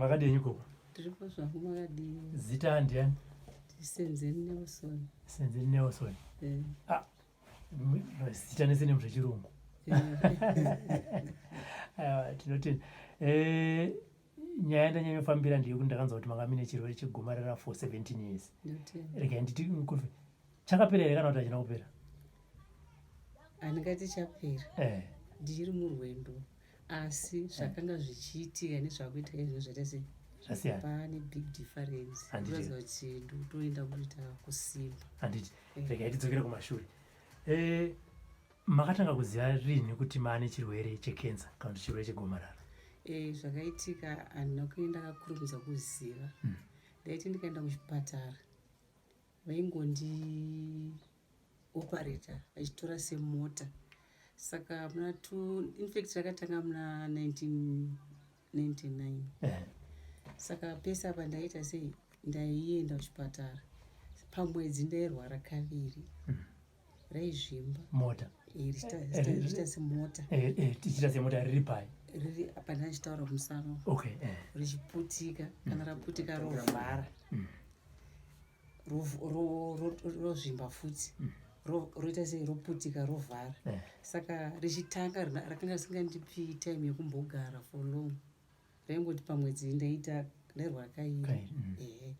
Makadii gogo? Tiripo zvangu, makadii? Zita ndiani? Senzeni Nelson. Senzeni Nelson. Eh. Ah, zita nesurname zvechirungu. Aiwa, tinotenda. Nyaya yandanyanyofambira ndeyekuti ndakanzwa kuti manga mine chirwere chegomarara for 17 years. Ndotenda. Regai nditi nkufe. Chakapera here kana kuti hachina kupera? Handingati chapera. Ndichiri murwendo, asi zvakanga zvichiitika nezvakuitika izvozvo zvaita sei? Zvasiyana. Pane big difference. Handiti. Kuratidza kuti ndikutoenda kuita kusimba. Handiti. Regai tidzokere kumashure. Makatanga kuziva rini kuti maane chirwere chekensa kana kuti chirwere chegomarara? Zvakaitika handina kuenda ndakakurumidza kuziva. Ndaiti ndikaenda kuchipatara vaingondi operata vachitora semota. Saka muna two, in fact rakatanga muna 1999. Saka pese apa ndaita sei, ndaienda kuchipatara pamwedzi, ndairwara kaviri, raizvimba. Mota. Richiita semota. Tichiita semota riri pai? Riri apa ndachitaura kumusana. Richiputika, kana raputika rovhara, rozvimba futi, roita sei, roputika, rovhara. Saka richitanga rakanga risingandipi time yekumbogara for long, raingoti pamwedzi ndaita ndairwara kairi. Kairi. Ehe,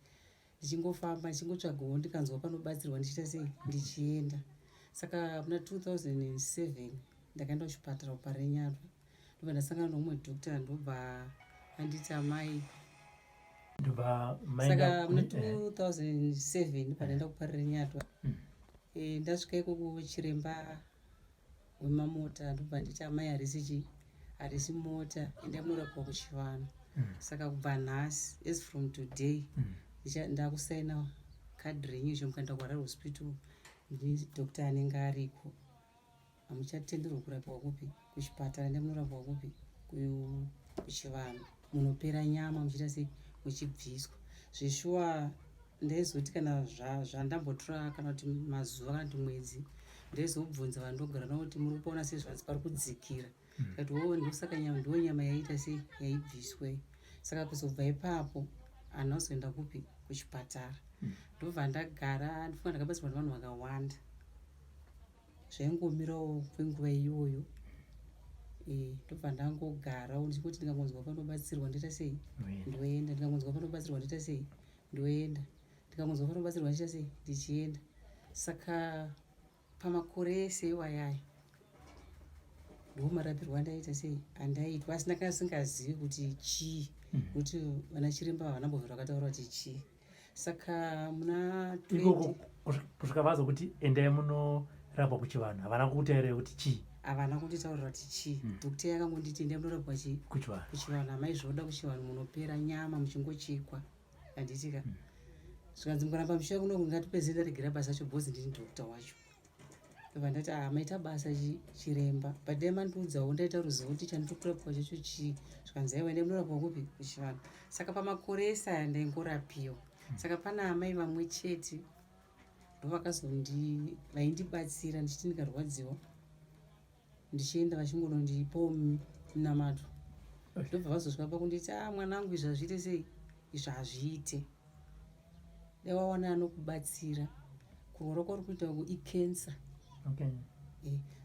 ndichingofamba ndichingotsvagawo, ndikanzwa panobatsirwa ndichiita sei, ndichienda. Saka muna 2007 ndakaenda kuchipatara kuParirenyatwa, ndobva ndasangana neumwe doctor, ndobva anditi, "Amai." Ndobva maenda Saka muna 2007 ndobva ndaenda kuParirenyatwa. Ndasvika ikoko, chiremba wemamota ndobva nditi, "Amai, harisi chi harisi mota, endai munorapwa kuchivanhu." Saka kubva nhasi, as from today, ndakusaina kadhi renyu izvo, mukaenda kuHarare Hospital ndi doctor anenge ariko, hamuchatenderwa kurapiwa kupi, kuchipatara, endai munorapwa kupi, kuchivanhu, munopera nyama muchiita sei, muchibviswa. Zveshuwa ndaizoti kana zvandambotora kana kuti mazuva kana kuti mwedzi, ndaizobvunza vandogara navo kuti, "Muri kupaona sei, zvanzi pari kudzikira?" Kati, "O, ndosaka nyama, ndo nyama yaita sei, yaibviswa." Saka kuzobva ipapo handina kuzoenda kupi, kuchipatara. Ndobva ndagara, ndifunga ndakabatsirwa nevanhu vakawanda, zvaingomirawo kwenguva iyoyo. Ndobva ndangogarawo ndichingoti ndikangonzwa panobatsirwa ndoita sei, ndoenda, ndikangonzwa panobatsirwa ndoita sei, ndoenda, ndikangonzwa panobatsirwa ndichiita sei, ndichienda. Saka pamakore ese iwayayo ndo marapirwo andaita sei, andaitwa, asi ndakanga singazivi kuti chii, nokuti vana chiremba havana mbovhera vakataura kuti chii. Saka muna 20 Ikoko kusvika vazokuti endai munorapwa kuchivanhu, havana kukutaurirai kuti chii? Havana kunditaurira kuti chii. Doctor yakangonditi, "Endai munorapwa chii?" Kuchivanhu. Kuchivanhu, amai, zvoda kuchivanhu, munopera nyama muchingochekwa, handitika? Zvikanzi, "Mukaramba muchiuya kuno, ngatipedzei ndaregera basa racho, because ndini doctor wacho." Ndobva ndati, "Ah, maita basa chiremba, but dai mandiudzawo ndaita ruzivo kuti chandiri chacho chii." Zvikanzi, "Aiwa, endai munorapwa kupi, kuchivanhu." Saka pamakore ese aya ndaingorapiwa. Saka pana amai vamwe chete ndovakazondi vaindibatsira, ndichiti ndikarwadziwa ndichienda, vachingonondipawo minamato. Ndobva vazosvika pakunditi, "A, mwanangu, izvi hazviite sei, izvi hazviite, dai wawana anokubatsira. Kurwara kwauri kuita uku ikensa."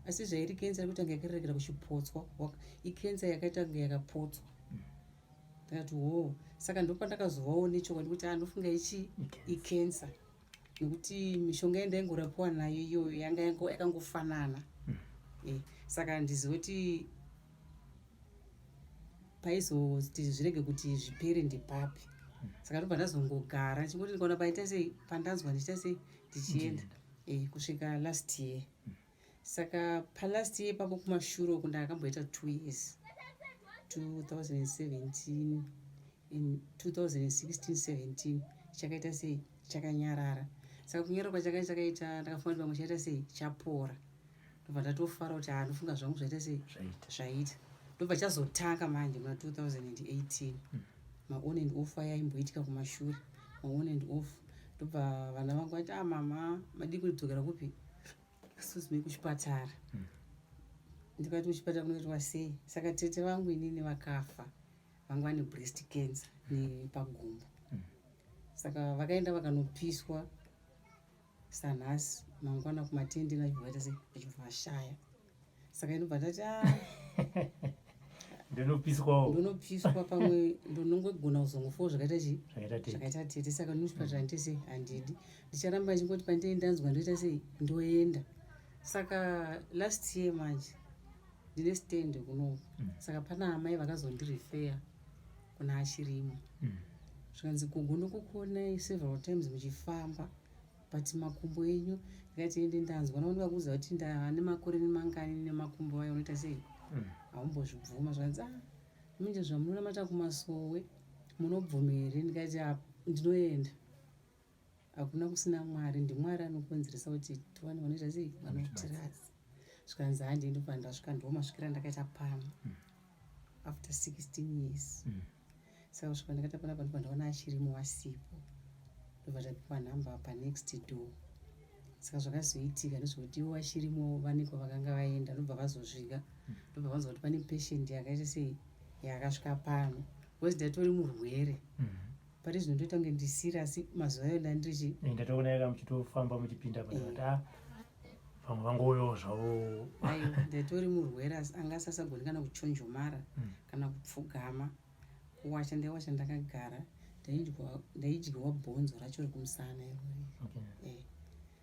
Asi zvairi kensa iri kuita kunge yakarerekera kuchipotswa, ikensa yakaita kunge yakapotswa. Ndakati, "Ho." Saka ndopandakazovawo nechokwadi kuti andofunga ichi ikensa, nekuti mishonga yandaingorapiwa nayo iyoyo yanga yakangofanana. Saka handizivi kuti paizoti zvirege kuti zvipere ndepapi. Saka ndobva ndazongogara ndichingoti ndikaona paita sei, pandanzwa ndichiita sei, ndichienda, kusvika last year. Saka palast year ipapo, kumashure uku, ndakamboita 2 years, 2017, in 2016 17, chakaita sei, chakanyarara. Saka kunyarara kwachaka chakaita, ndakafunga kuti pamwe chaita sei, chapora. Ndobva ndatofara kuti ha, ndofunga zvangu zvaita sei, Zvaita. Zvaita. Ndobva chazotanga manje muna 2018, maon and off aya aimboitika kumashure, maon and off. Ndobva vana vangu vati, "Ah, mama, madii kudzokera kupi, excuse me, kuchipatara?" Ndikati, "Kuchipatara kunoitwa sei?" Saka tete vangu inini vakafa. Vanga vane breast cancer nepagumbo. Saka vakaenda vakanopiswa sanhasi mangwana kumatendeni vachibva vaita sei, vachibva vashaya. Saka inobva ndati, ah, Ndinopiswawo. Ndonopiswa, pamwe ndonongogona kuzongofawo zvakaita chii? Zvakaita tete. Zvakaita tete. Saka nochipatara ndite sei, handidi, ndicharamba ndichingoti pandei ndanzwa ndoita sei, ndoenda. Saka last year manje ndine stand kunoku. Saka pana amai vakazondirefeya kuna achirimo. Zvikanzi, "Gogo, ndokukuonai several times muchifamba, but makumbo enyu." Ndikati, "Ende ndanzwa nawo ndikakuudza kuti ndane makore nemangani nemakumbo ayo, unoita sei?" Haumbozvibvuma. Zvikanzi, "Ah, manje zvamunonamata kumasowe munobvuma here?" Ndikati, "Ah, ndinoenda, hakuna kusina Mwari, ndiMwari anokonzeresa kuti tiwane vanoita sei, vanotiradza." Zvikanzi, "Handiendi." Ndasvika, ndo masvikira ndakaita pano after 16 years. Saka kusvika ndakaita panapa, ndobva ndaona achirimo wasipo, ndobva tapiwa nhamba panext door. Saka zvakazoitika ndezvekuti ivo vachirimo vaneko vakanga vaenda, ndobva vazosvika, ndobva vanzwa kuti pane patient yakaita sei, yakasvika pano, because ndatori murwere. Pari zvino ndoita kunge ndisiri, asi mazuva ayo ndandirichi Eh, ndatoona yaka muchitofamba muchipinda panakati, a vamwe vangouyawo zvavo. Aiwa, ndatori murwere, asi anga asasagoni kana kuchonjomara kana kupfugama. Kuwacha ndaiwacha ndakagara, ndaidyiwa bhonzo racho rekumusana irori. Eh,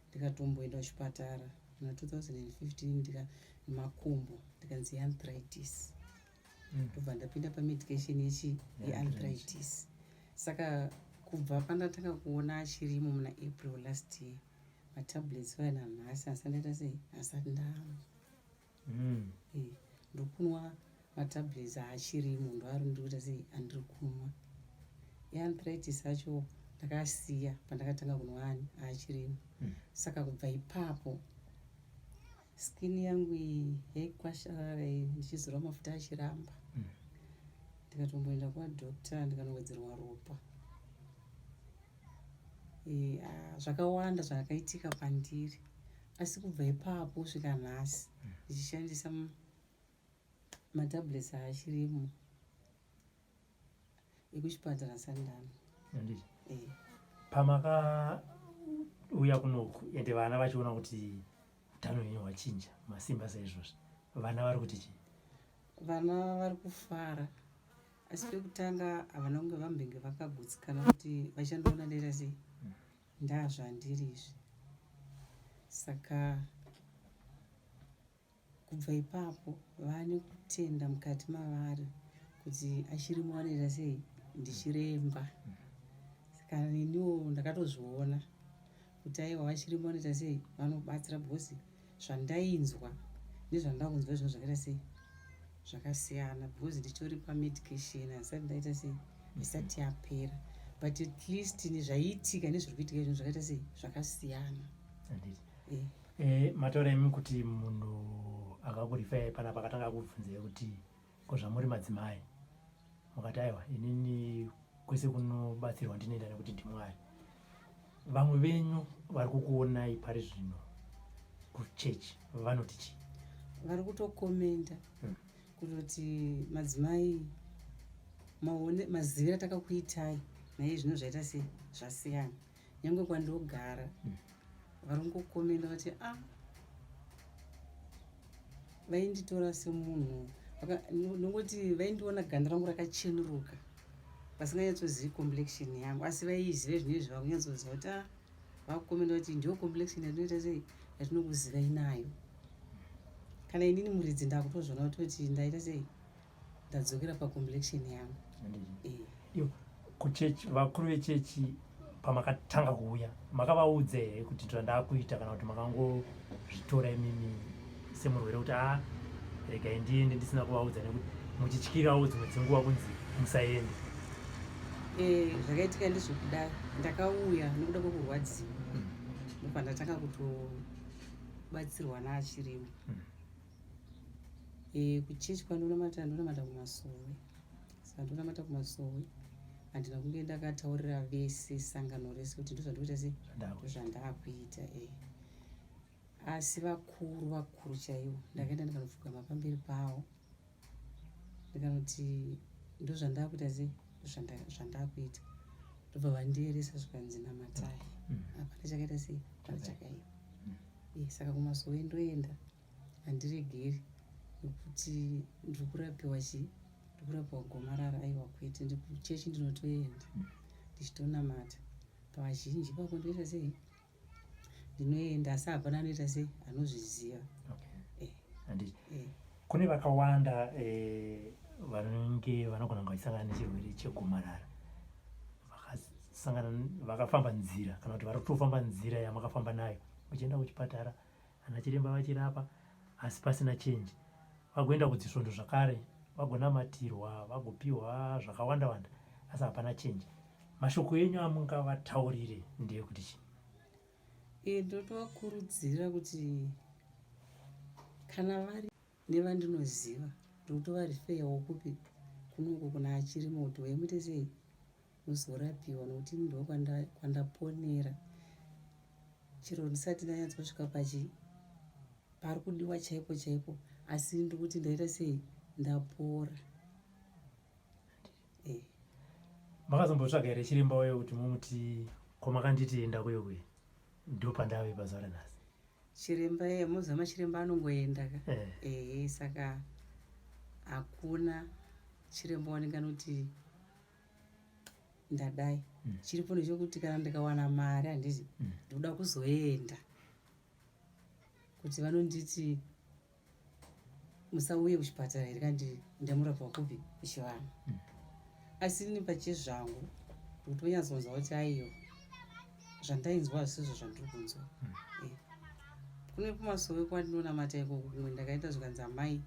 ndikatomboenda kuchipatara muna 2015, ndika makumbo, ndikanzi arthritis. Ndobva ndapinda pamedication yechi yearthritis. Saka kubva pandatanga kuona achirimo muna April last year, matablets vaya nanhasi asati ndaita sei, asati ndamwa. Eh, ndokunwa matablets aachirimo, ndoari ndiri kuita sei, andiri kunwa. Yearthritis acho ndakasiya pandakatanga kunwa ani aachirimo. Saka kubva ipapo skin yangu iyi yaikwasharara iyi, ndichizora mafuta achiramba. Ndikatomboenda kwadoctor, ndikanowedzerwa ropa. Eh, ah, zvakawanda zvakaitika pandiri, asi kubva ipapo kusvika nhasi ndichishandisa matablets aachirimo ekuchipatara sandano. Handiti? Eh. Pamakauya kunoku, ende vana vachiona kuti utano hwenyu hwachinja, masimba saizvozvi, vana vari kuti chii? Vana vari kufara, asi pekutanga havana kunge vambenge vakagutsikana kuti vachandiona ndaita sei, ndazvandiri izvi. Saka kubva ipapo vane kutenda mukati mavari kuti achirimo vanoita sei, ndichiremba. Saka neniwo ndakatozviona kuti aiwa, vachirimo vanoita sei, vanobatsira, because zvandainzwa nezvandakunzwa izvozvo zvakaita sei, zvakasiyana, because nditori pamedication, handisati ndaita sei, isati yapera, but at least nezvaiitika nezviri kuitika izvozvo zvakaita sei, zvakasiyana. Handiti? Eh. E, mataura imi kuti munhu akakurifai panapa akatanga kubvunzai kuti ko zvamuri madzimai, mukati, "Aiwa, inini kwese kunobatsirwa ndinoenda nekuti ndiMwari." Vamwe venyu vari kukuonai pari zvino kuchechi vanoti chii? Vari kutokomenda kutoti, "Madzimai, maone maziviro atakakuitai naiye zvino zvaita sei, zvasiyana." Nyange kwandogara vari kungokomenda vati, "A, vainditora semunhu nongoti vaindiona ganda rangu rakachenuruka, vasinganyatsozivi complexion yangu, asi vaiiziva zvinezvi vakunyatsoziva kuti a." Vakukomenda kuti ndiyo complexion yatinoita sei, yatinokuzivai nayo. Kana inini muridzi ndakutozviona kutoti ndaita sei, ndadzokera pacomplexion yangu. Handiti? Eh. Iyo kuchechi, vakuru vechechi pamakatanga kuuya makavaudza here kuti ndozvandakuita, kana kuti makangozvitora imimi semurwere kuti, a, regai ndiende, ndisina kuvaudza, nekuti muchityirawo dzimwe dzenguva kunzi musaende? Eh, zvakaitika ndezvekudai, ndakauya nekuda kwekurwadziwa, ndobva ndatanga kutobatsirwa naachirimo. Eh, kuchechi kwandonamata, ndonamata kumasowe. Saka ndonamata kumasowe, handina kunge ndakataurira vese, sangano rese, kuti ndozvandikuita sei, ndozvandakuita. E, asi vakuru vakuru chaivo ndakaenda ndikanopfugama pamberi pavo, ndikanoti Ndozvandakuita sei zvandakuita ndobva vandieresa zvikanzi namatai mm. hapana chakaita sei hapana chakaipa mm. eh, saka kumasowe ndoenda handiregeri nekuti ndiri kurapiwa chii ndiri kurapiwa gomarara aiwa kwete ndikuchechi ndinotoenda mm. ndichitonamata pavazhinji pako ndoita sei ndinoenda asi hapana anoita sei anozviziva okay. eh. eh. Kune vakawanda eh, vanenge vanogona kunge vachisangana nechirwere chegomarara vakasangana vakafamba nzira kana kuti vari kutofamba nzira yamakafamba nayo vachienda kuchipatara ana chiremba vachirapa asi pasina chenji vagoenda kudzisvondo zvakare vagonamatirwa vagopiwa zvakawanda wanda asi hapana chenji mashoko enyu amungavataurire ndeyekuti chii Eh, ndotovakurudzira kuti kana vari nevandinoziva ndotovarifeyawo kupi kunoku kuna achirimo kuti uye muite sei muzorapiwa nokuti ndo kwandaponera chero ndisati ndanyatsosvika pachi pari kudiwa chaipo chaipo asi ndikuti ndaita sei ndapora eh. Makazombotsvaga here chiremba uye kuti mumuti ko makanditi enda kuye kuye ndopandave pazuva ranhasi? Chiremba iye moziva machiremba anongoenda ka eh. Ehe saka hakuna chiremba wandinganoti ndadai mm. Chiripo ndechokuti kana ndikawana mari handiti mm. Ndikuda kuzoenda kuti vanonditi musauye kuchipatara here kandi ndamurapwa kupi kuchivanhu mm. Asi ini pachezvangu ndikuti unyatsonzwa kuti aiyo zvandainzwa hazvisizvo zvandiri kunzwa mm. Eh. Kune kumasowe kwandinonamata ikoko kumwe ndakaita zvikanzi amai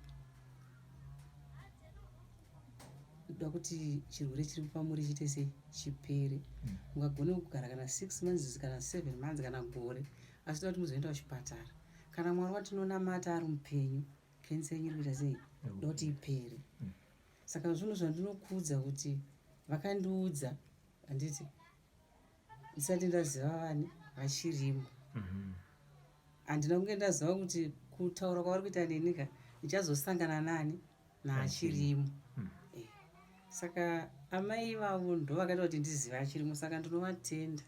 ndoda kuti chirwere chiri pamuri chiite sei chipere mm. Ungagone kugara kana six months kana seven months kana gore asi toda kuti muzoenda kuchipatara kana mwari watinonamata ari mupenyu kensa yenyu iri kuita sei ndoti ipere mm. Saka zvinhu zvandinokuudza kuti vakandiudza handiti ndisati ndaziva vani vachirimo mhm. Handina kunge ndaziva kuti kutaura kwavari kuita neni ka ndichazosangana nani naachirimo mm. Eh. Saka amai ivavo ndo vakaita kuti ndizive achirimo saka ndinovatenda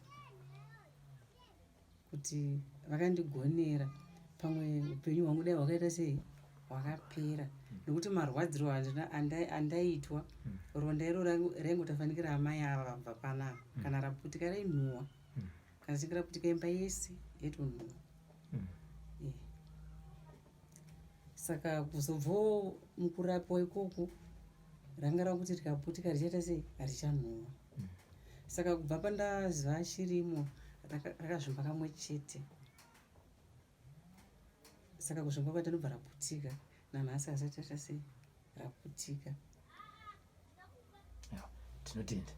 kuti vakandigonera pamwe upenyu hwangu dai hwakaita sei hwakapera nekuti marwadziro andaitwa mm. Ronda iro raingotafanikira amai ava vabva panapa mm. Kana raputika rainhuwa mm. Kana chinge raputika imba yese yaitonhuwa eh. Saka kuzobvawo mukurapiwa ikoko ranga rakuti rikaputika richaita sei richanhuwa Saka kubva pandaziva chirimo rakazvimba kamwe chete saka kuzvimba kwati ndobva raputika nanhasi asati aita sei raputika Tinotenda.